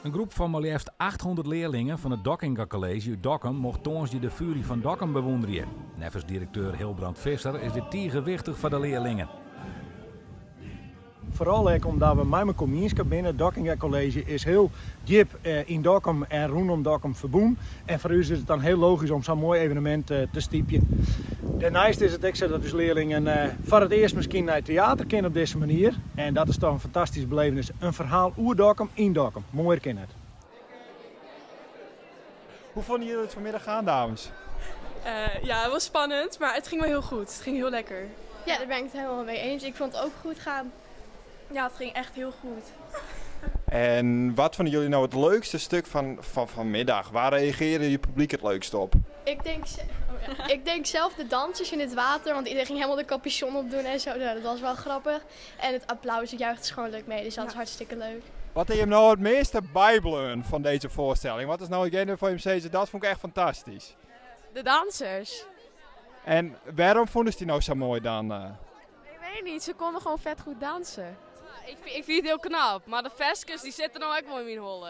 In groep fan mar leafst 800 learlingen fan it Dockinga College út Dokkum mocht tongersdei de Fury fan Dokkum bewûnderje. Neffens direkteur Hilbrand Visser is dit tige wichtich foar de learlingen. Foaral ek omdat we mei mekoar mienskip binne. It Dockinga College is hiel djip yn Dokkum en rûnom Dokkum ferbûn. En foar ús is it dan hiel logysk om sa'n moai evenemint te stypjen. Dêrneist is it ek sa dat ús learlingen foar it earst miskien nei it teater kinne op dizze manier. En dat is toch in fantastyske belevenis. In ferhaal oer Dokkum yn Dokkum. Moaier kin net. Hoe vonden jullie het vanmiddag gaan, dames? Ja, het was spannend, maar het ging wel heel goed. Het ging heel lekker. Ja, daar ben ik het helemaal mee eens. Ik vond het ook goed gaan. Ja, het ging echt heel goed. En wat vonden jullie nou het leukste stuk van vanmiddag? Waar reageerde je publiek het leukst op? Ik denk, oh ja. Ik denk zelf de dansers in het water, want iedereen ging helemaal de capuchon opdoen en zo. Nou, dat was wel grappig. En het applaus, het juicht is gewoon leuk mee, dus dat is hartstikke leuk. Wat is je nou het meeste bijbleun van deze voorstelling? Wat is nou hetgene van je zegt, dat vond ik echt fantastisch? De dansers. En waarom vonden ze die nou zo mooi dan? Ik weet niet, ze konden gewoon vet goed dansen. Ik vind het heel knap, maar de ferskes die zitten nou ook wel in mijn holle.